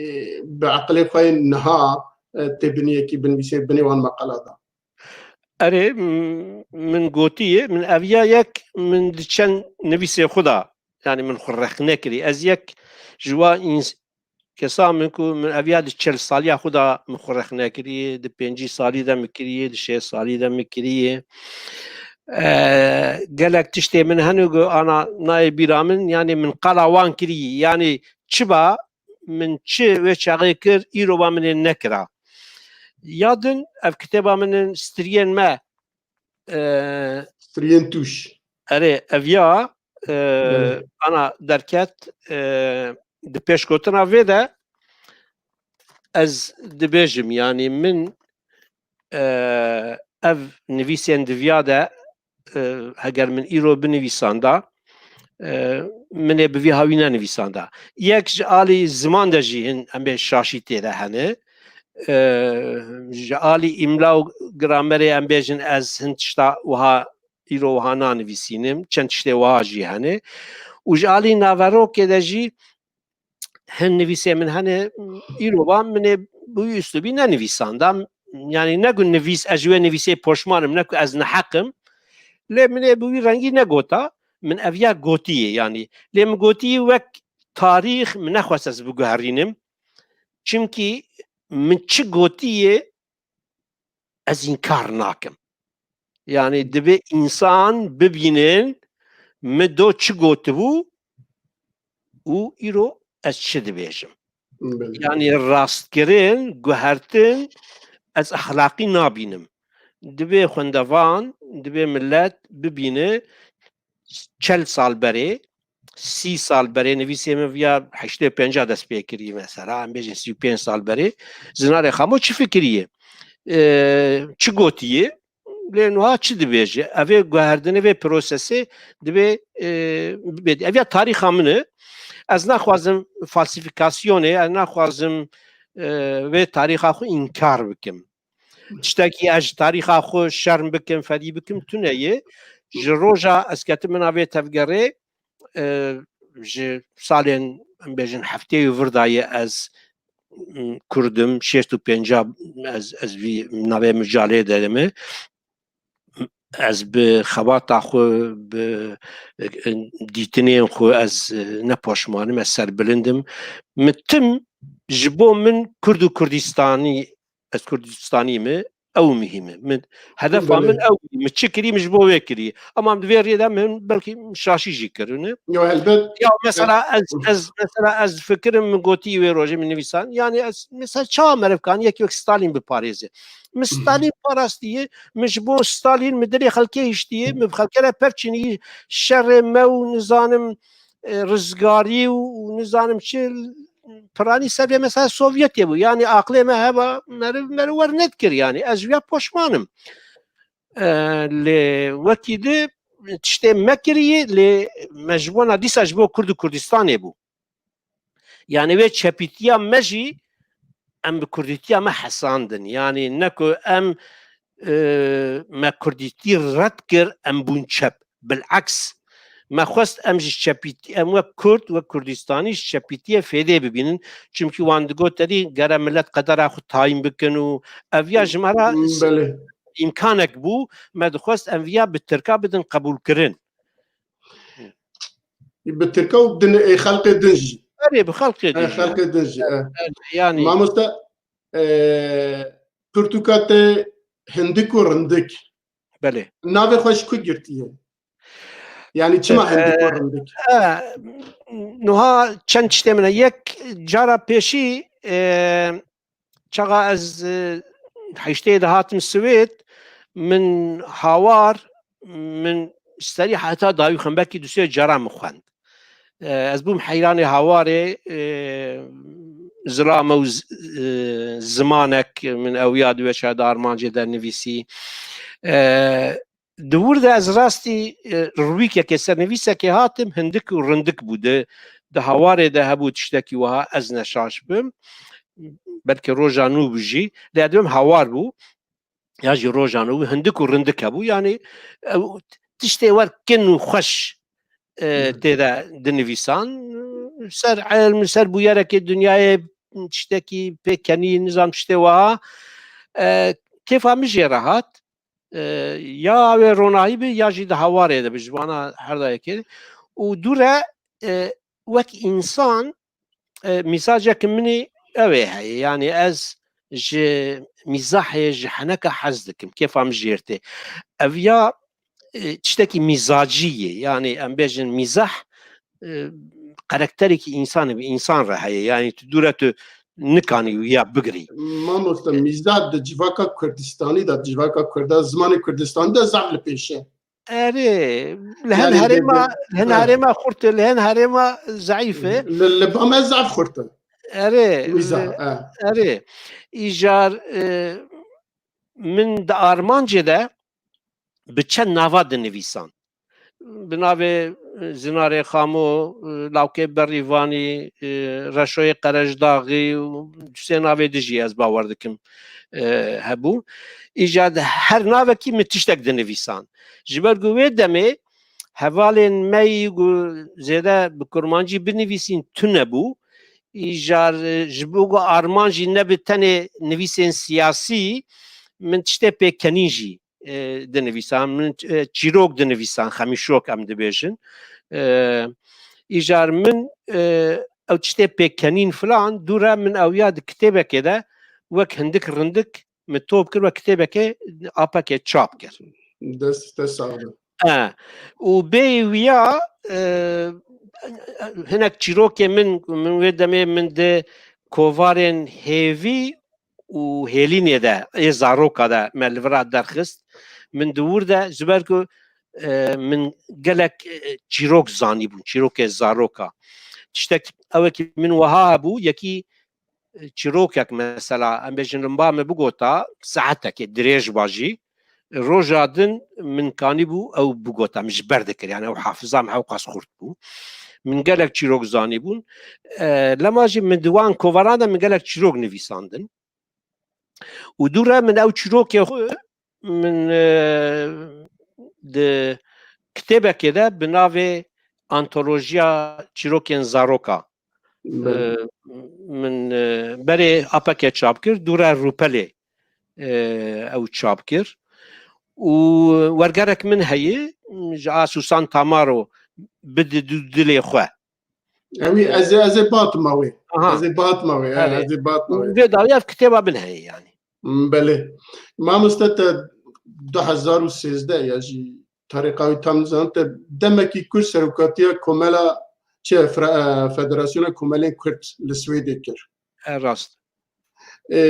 bi eqilê xwe yê niha, e, têbiniyekî binivîsê binê wan meqala de? Erê, m-, min gotiye, min ev ya yek, min di çend nivîsê xwe de, yani min xwe rexne kirî. Ez yek ji wa ins-, kesa min ku min ev ya di çel saliya xwe de min xwe rexne kirî, di pêncî salî de min kirî, di şêst salî de min kirî. E, gelek tiştê min hene ku ana nayê bîra min, yani min qala wan kirî. Yani çi ba, min çi wê çaxê kir, îro ba min ê nekira. Ya din, ev kitêba min in, striyên me, e, Striyên tûş. Erê, ev ya, e, Belê. ana derket, e, di pêşgotina vê de ez dibêjim, yanî min, e, ev nivîsên di viya de, e, heger min îro binivîsanda, e, min ê bi vî hawî nenivîsanda. Yek ji alî ziman de jî hin, em bê şaşî tê de hene. E, ji alî îmla û gramerê em bêjin ez hin tişta wiha îro wiha nanivîsînim, çend tiştê wiha jî hene. Û ji alî naverokê de jî hin nivîsê min hene, îro va min ê bi wî uslubî nenivîsanda. Yanî ne ku nivîs, ez ji wê nivîsê poşman im, ne ku ez neheq im. Lê min ê bi wî rengî negota, min ev ya gotiye yanî. Lê min gotiyî wek tarîx min nexwest ez biguherînim. Çimkî min çi gotiye ez înkar nakim. Yanî divê însan bibînin min do çi gotibû û îro ez çi dibêjim. Belê. Yanî rastkirin, guhertin ez exlaqî nabînim. Divê xwendevan, divê millet bibîne çel sal berê, sî sal berê, nivîsê min viya heştê û pênca dest pê kirî mesela, em bêjin sî û pênc sal berê, Zinarê Xamo çi fikiriye? E, çi gotiye? Lê nuha çi dibêje? Ev ê guherdinê vê prosesê dibê, e, bibê. Ev ya tarîxa min e. Ez naxwazim falsîfikasyonê, ez naxwazim, e, vê tarîxa xwe înkar bikim. Tiştekî ez ji tarîxa xwe şerm bikim, fedî bikim, tune ye. Ji roja ez ketim min a vê tevgerê, e, ji salên, em bêjin, heftê û vir daye ez, m, Kurd im, şêst û pênca ez, ez vî navê micalê de me. Ez bi xebata xwe, bi, e, dîtinên xwe ez, e, ne poşman im, ez serbilind im. Min tim ji bo min Kurd û Kurdistanî, ez Kurdistanî me, ew muhîm e. Min, hedefa min Belê. ew, min çi kirî, min ji bo wê kirî. Ama di vê rê de min belkî şaşî jî kirine. Yo, helbet. Ya mesela ez, ez, mesela ez fikirim min gotî wê rojê min nivîsan. Yani ez mesela çawa meriv kan yek wek Stalin biparêze. Min Stalin parastiye, min ji bo Stalin min dilê xelkê hiştiye, min bi xelkê re pevçinî şerê me û nizanim, e, rizgarî û, û nizanim çi piranî ser vê mesela Sovyetê bû. Yani aqlê me heba meriv, meriv wer nedikir yani. Ez viya poşman im. E, lê wekî di tiştê me kiriye, lê me ji bona dîsa ji bo Kurd û Kurdistanê bû. Yani wê çepîtiya me jî em bi kurdîtiya me hesandin. Yani ne ku em, e, me kurdîtî red kir, em bûn çep. Bileks, me xwest em ji çepîtî, em wek Kurd, wek Kurdistanî ji çepîtiyê fêdê bibînin. Çimkî wan digot, terî gere millet qedera xwe tayîn bikin û ev ya ji me re Belê. îmkanek bû, me dixwest em viya bi Tirka bidin qebûlkirin. Bi Tirka û din, ê, xelkê din jî. Erê, bi xelkê din E, jî. xelkê din jî, e. Yani, Mamoste, e, pirtûka te hindik û rindik. Belê. Navê xwe ji ku girtiye? Yani çima E, hindik û rindik? E, nuha çend tiştê min e. Yek cara pêşî, e, çaxa ez, e, heştê de hatim Swêd, min hawar, min serî heta dawî xwend, belkî du sê cara min xwend. E, ez bûm heyranê hawarê, e, zilame û z-, e, zimanek min ew ya di weşa de armancê de nivîsî. E, di wir de ez rastî, e, rûyîkekê, sernivîsekê hatim, hindik û rindik bû. Di, di hawarê de hebû tiştekî wiha, ez ne şaş bim. Belkî roja nû bû jî. Lê ez dibim hawar bû. Ya jî roja nû bû. Hindik û rindik hebû. Yani, ew tiştê wer kin û xweş, e, Hı hı. tê de dinivîsan. Ser ilm, ser bûyerekê dinyayê tiştekî pê kenî, nizam tiştê wiha. E, kêfa min jê re hat. E, ya wê ronahî bi, ya jî di hawarê de bi, ji vana her dayekê. Û dû re, e, wek însan, e, mîzacek min ê ew ê heye. Yani ez ji mîzahê, ji heneka hez dikim. Kêfa min jêr tê. Ev ya, e, tiştekî mîzacî ye. Yani em bêjin mîzah, e, karakterekî însanê bi însan re heye. Yani tu dû re tu nikanî wiya bigirî. Mamoste, mîza di civaka Kurdistanî de, civaka Kurda, zimanê Kurdistanî de zaf li pêş e. Erê, li hin herêma, li hin herêma xurt e, li hin herêma zeîf e. Li, li ba me zaf xurt e. Erê, Mîza, erê. Îcar, e, min di armancê de bi çend nava dinivîsan. Bi navê, e, Zinarê Xamo, e, Lawkê Berîvanî, e, Reşoyê Qerejdaxî û du sê navê dijî ez bawer dikim, e, hebû. Îcar her navekî min tiştek dinivîsan. Ji ber ku wê demê hevalên me yî ku zêde bi kurmancî binivîsîn tune bû. Îcar, e, ji bo ku armanc jî nebi tenê nivîsên siyasî, min tiştê pêkenîn jî, e, dinivîsan, min, e, çîrok dinivîsan, xemîşok em dibêjin. E, îcar min, e, ew tiştê pêkenîn filan, dûre min ew ya di kitêbekê de wek hindik rindik min top kir, wek kitêbekê apekê çap kir. Dest te sağ be. E, û bêyî wiya, e, hinek çîrokê min, min wê demê min di kovarên hêvî û hêlînê de, ê zaroka de me li vira derxist. Min di wir de, ji ber ku, e, min gelek, e, çîrok zanîbûn, çîrokê zaroka. Tiştek ewekî min wiha hebû, yekî, e, çîrokek mesela, em bêjin li ba min bigota, saetekê dirêj ba jî, roja din min kanîbû ew bigota, min ji ber dikir, yani ew hafiza min hewqas xurt bû. Min gelek çîrok zanîbûn. E, lema jî min di wan kovaran de min gelek çîrok nivîsandin. Û dû re min ew çîrokê xwe min, e, di kitêbekê de bi navê Antolojiya Çîrokên Zaroka, e, Belê. min, e, berê apekê çap kir, dû re rûpelê, e, ew çap kir. Û wergerek min heye, ji a Susan Tamaro, Bidi dû dilê xwe. Ewî ez ê, ez ê batma wê. Aha. Ez ê batma wê. Erê. Ez ê batma wê. Vê dawiya kitêba min heye yani. Belê. Mamoste, te du hezar û sêzdeh ya jî tarîxa wî tam nizan, te demekî ku serokatiya komela çi Fra-, e, Federasyona Komelên Kurd li Swêdê kir. E, rast. E,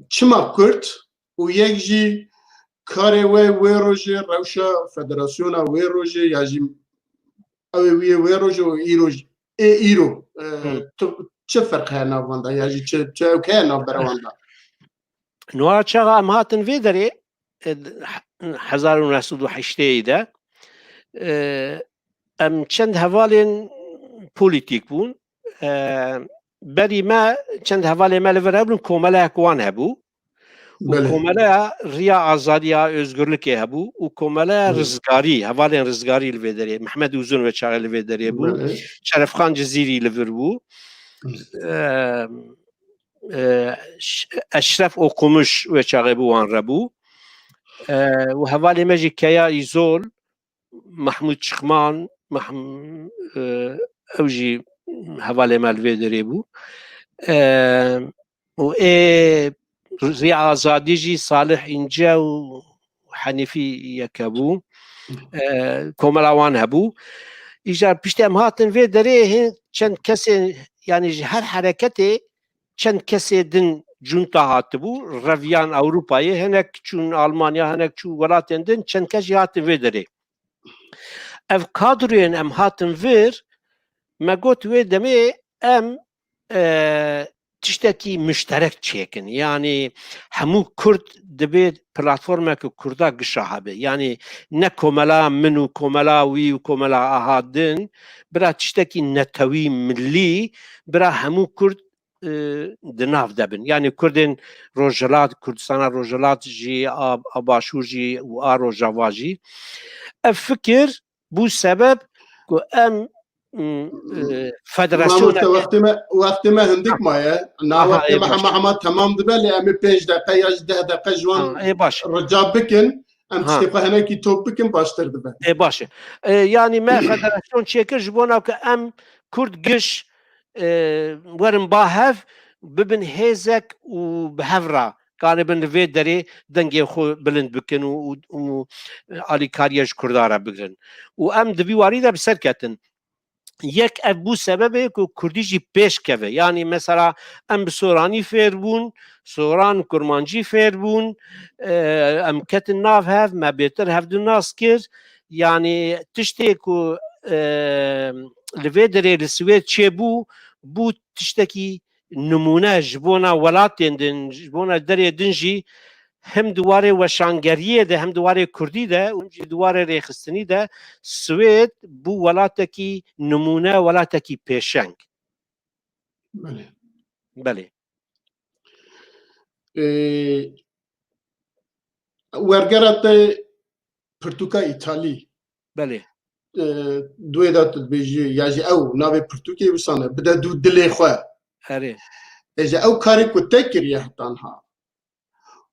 çima Kurd û yek jî karê we wê rojê, rewşa federasyona wê rojê ya jî ew ê wî yê wê rojê û îro jî, ê îro, e, Hı. tu, çi ferq heye nav wan de ya jî çi, çi ewke heye nav berewan de? Niha çaxa em hatin vê derê, e, hezar û neh sed û heştê de, e, em çend hevalên polîtîk bûn. E, berî me çend hevalê me li vir hebûn, komeleyek wan hebû. Û Belê. Komeleya Riya Azadiya Özgürlükê hebû û komeleya Hı. Rizgarî, hevalên Rizgarî li vê derê. Mehmed Uzun wê çaxê li vê derê bû. Belê. Şerefxan Cizîrî li vir bû. Hı. E, e, Ş-, Eşref Okumuş wê çaxê bi wan re bû. E, û hevalê me jî Keya Îzol, Mahmûd Çixman, Mahm-, e, ew jî hevalê me li vê derê bû. E, û ê Riya Azadî jî Salih Înce û Henîfî Yeke bû. E, komela wan hebû. Îcar piştî em hatin vê derê, hê çend kesê, yani ji her hereketê çend kesê din cunta hatibû, reviyan Ewropayê, hinek çûn Almanya, hinek çû welatên din, çend kes jî hatin vê derê. Ev kadroyên em hatin vir, me got wê demê em, e, tiştekî muşterek çêkin. Yani hemû Kurd dibê platformeke Kurda gişa hebe. Yani ne komela min û komela wî û komela aha din, bira tiştekî netewî, millî, bira hemû Kurd, e, di nav de bin. Yani Kurdên Rojhilat, Kurdistana Rojhilat jî, a, a Başûr jî û a Rojava jî. Ev fikir bû sebeb ku em, m, e, federasyona... Mamoste, wextê me, wextê me hindik maye. Na, aha, wextê me hema hema temam dibe, lê em ê pênc deqe ya jî deh deqe ji wan, ha, ê baş, rica bikin. Em, ha, tiştê xwe hinekî top bikin, baştir dibe. Ê baş e. E, yani me federasyon çêkir ji bona ku em Kurd giş, e, werin ba hev, bibin hêzek û bi hev re kanibin li vê derê dengê xwe bilind bikin û, û, û alîkariya ji Kurda re bigirin. Û em di vî warî de bi ser ketin. yek ev bû sebebê ku kurdî jî pêş keve. Yanî mesela em bi soranî fêr bûn, soran kurmancî fêr bûn, e, em ketin nav hev, me bêtir hevdu nas kir. Yanî tiştê ku, e, li vê derê li Swêd çêbû, bû tiştekî nimûne ji bona welatên din, ji bona derê din jî hem di warê weşangeriyê de, hem di warê kurdî de û hem jî di warê rêxistinî de Swêd bû welatekî nimûne, welatekî pêşeng. Belê. Belê. Ee, wergera te pirtûka Îtalî. Belê. Ee, duê de tu dibêjî, ya jî ew navê pirtûkê wisa ne, bide dû dilê xwe. Erê. E, ji ew karê ku te kiriye heta niha.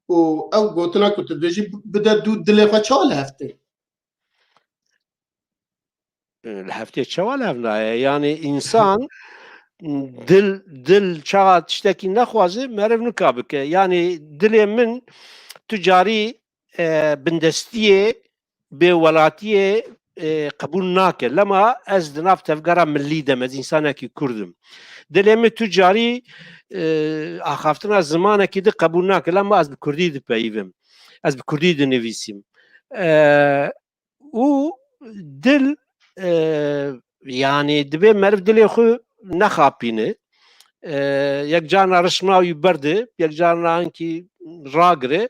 Û ew gotina ku tu dibêjî, bide dû dilê xwe, çawa li hev tê? Li hev tê çawa li hev nayê? Yanî însan dil, dil çawa tiştekî nexwaze, meriv nika bike. Yanî dilê min tu carî, e, bindestiyê, bêwelatiyê, e, qebûl nake. Lema ez di nav tevgera milî de me, ez însanekî kurd im. Dilê min tu carî, e, axaftina zimanekî di qebûl nake. Lema ez bi kurdî dipeyivim. Ez bi kurdî dinivîsim. E, û dil, e, yanî divê meriv dilê xwe nexapîne. E, yek carna rişma wî berde, yek carna hinkî ragire.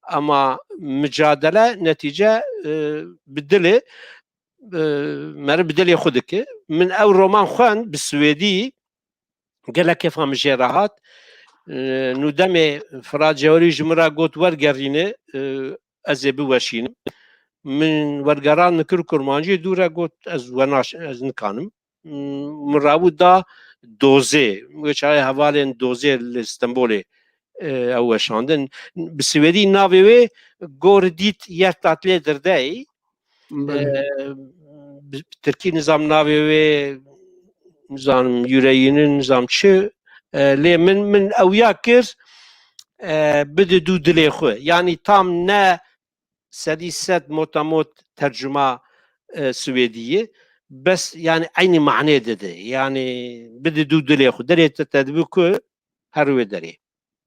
Ama micadele, netîce, e, bi dilê, e, meriv bi dilê xwe dike. Min ew roman xwend bi swêdî, gelek kêfa min jê re hat. E, nû demê Firat Cewherî ji min re got wergerîne, e, ez ê biweşînim. Min wergeran nikir kurmancî, dû re got ez we naş-, ez nikanim. Min rabû da Dozê. Wê çaxê hevalên Dozê li Stenbolê, e, ew weşandin. Bi swêdî navê wê Går dit hjertat leder dig. Belê. E, bi tirkî nizam navê wê, nizanim, yüreğinin nizam çi. E, lê min, min ew ya kir, e, bide dû dilê xwe. Yanî tam ne sedî sed motamot tercuma, e, swêdî ye. Bes yanî eynî manê dide. Yanî bide dû dilê xwe. Derê te te dibi ku her wê derê.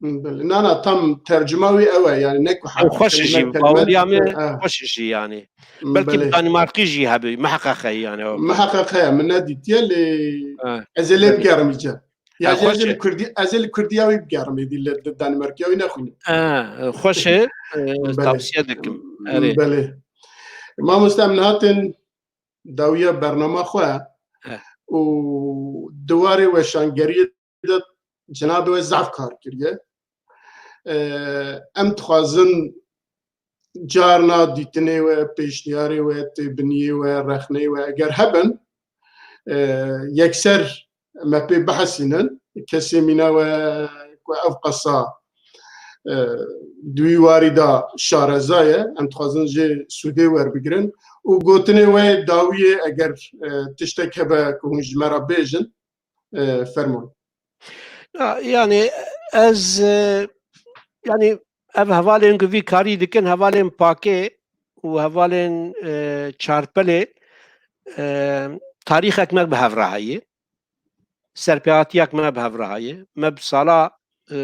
Belê. Na, na, tam tercuma wî ew e, yani ne ku Ew xweş e jî, baweriya me xweş e jî yani. Belkî bi Danimarkî jî hebe, miheqeq e yani. Miheqeq heye, min nedîtiye lê ez ê lê bigerim îca. Ya ez ê li Kurdî, ez ê li Kurdiya wî bigerim, êdî li Danimarkiya wî nexwînim. Xweş e, tavsiye dikim. Erê. Belê. Mamoste, em nihatin dawiya bernama xwe û di warê weşangeriyê de cenabê we zaf kar kiriye. Em dixwazin carna dîtinê we, pêşniyarê we, têbiniyê we, rexneyê we eger hebin, e, yekser me pê bihesînin. Kesê mîna we ku ev qasa, e, di wî warî de şareza ye, em dixwazin jê sûdê werbigirin û gotinê we dawiyê eger, e, tiştek hebe ku hûn ji me re bêjin, e, fermûn. Ya, yani ez, e, yani ev hevalên ku vî karî dikin, hevalên Pakê û hevalên, e, Çarpelê, e, tarîxek me bi hev re heye. Serpêhatiyek me bi hev re heye. Me bi sala, e,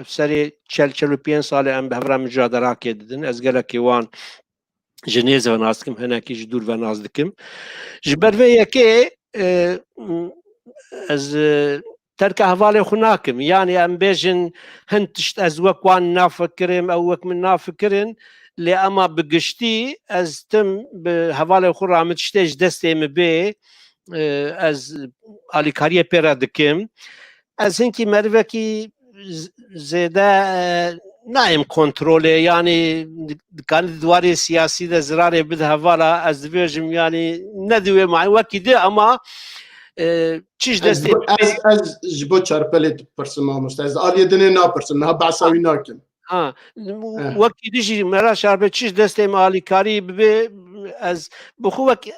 serê çel, çel û pênc salê em bi hev re micadelakê didin. Ez gelekî wan ji nêz ve nas dikim, hinekî ji dûr ve nas dikim. Ji ber vê yekê, e, ez, e, terka hevalê xwe nakim. Yani em bêjin hin tişt ez wek wan nafikirim, ew wek min nafikirin, lê ema bi giştî ez tim bi hevalê xwe re min tiştê ji destê min bê, e, ez alîkariyê pê re dikim. Ez hinkî merivekî z-, zêde, e, nayêm kontrolê, yani di-, dikanî di warê siyasî de zirarê bide hevala, ez dibêjim, yani ne di wê manî wekî di, ama, e, çi ji destê ez, ez ji bo Çarpelê dipirsim, mamoste. Ez aliyê dinê napirsim, niha behsa wî nakim. Ha, wekî dijî Mera Şarbe çi ji destê me alîkarî bibe, ez bi xwe wek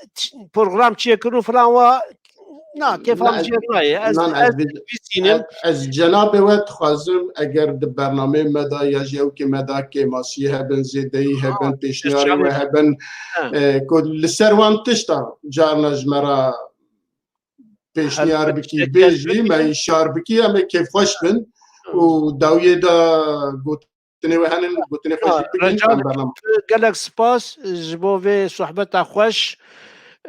program çêkirin filan wa, na, kêfa min jê nayê. Ez, ez bîsînim. Ez cenabê we dixwazim, eger di bernameyê me de ya jî ewkê me de kêmasiyê hebin, zêdeyî hebin, pêşniyarê we hebin, e, ku li ser wan tişta carna ji me re pêşniyar bikî, bêjî, me îşar bikî, em ê kêfxweş bin û dawiyê de gotinê we henin, gotinê xwe jî bikin, Recep, em bername. Gelek spas ji bo vê sohbeta xweş.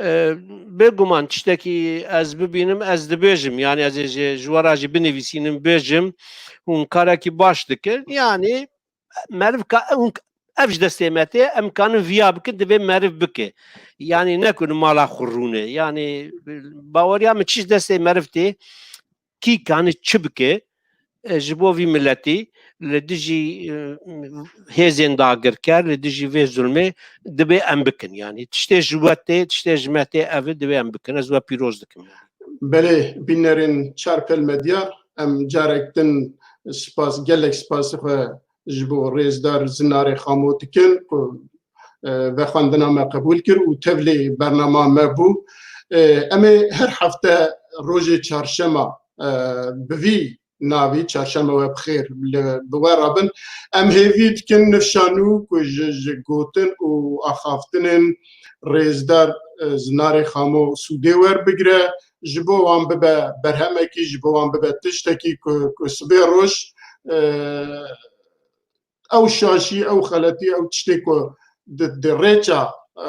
E, Bêguman tiştekî ez bibînim, ez dibêjim, yani ez ê ji, ji we re jî binivîsînim, bêjim, hûn karekî baş dikin. Yani meriv ka, hûn, ev ji destê me tê, em kanin viya bikin, divê meriv bike. Yani ne ku li mala xwe rûne. Yani baweriya min çi ji destê meriv tê, kî kanî çi bike, e, ji bo vî miletî, li dijî, e, hêzên dagirker, li dijî vê zulmê divê em bikin. Yani tiştê ji we tê, tiştê ji me tê, ev e, divê em bikin. Ez we pîroz dikim. Belê, bînerên Çarpel Medya, em carek din spas, gelek spasê xwe ji bo rêzdar Zinarê Xamo dikin ku, e, vexwendina me qebûl kir û tevlî bernama me bû. E, em ê her hefte rojê çarşema, e, bi vî navî, çarşema we bi xêr, li, bi we re bin. Em hêvî dikin nifşanû ku ji, ji gotin û axaftinên rêzdar, e, Zinarê Xamo sûdê werbigire, ji bo wan bibe berhemekî, ji bo wan bibe tiştekî ku, ku sibê roj, e, ew şaşî, ew xeletî, ew tiştê ku di, di rêça, e,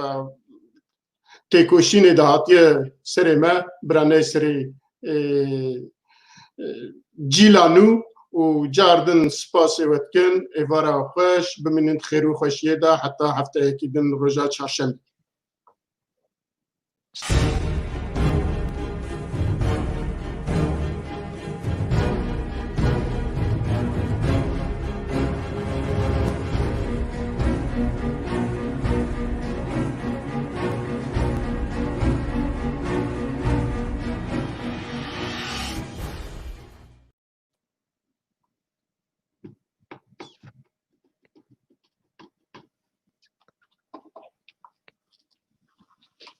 têkoşînê de hatiye serê me, biraneyê serê, e, e, cîla nû û cardin spasê we dikin. Êvara xweş, bimînin di xêr û xweşiyê de heta hefteyekî din, roja çarşemê.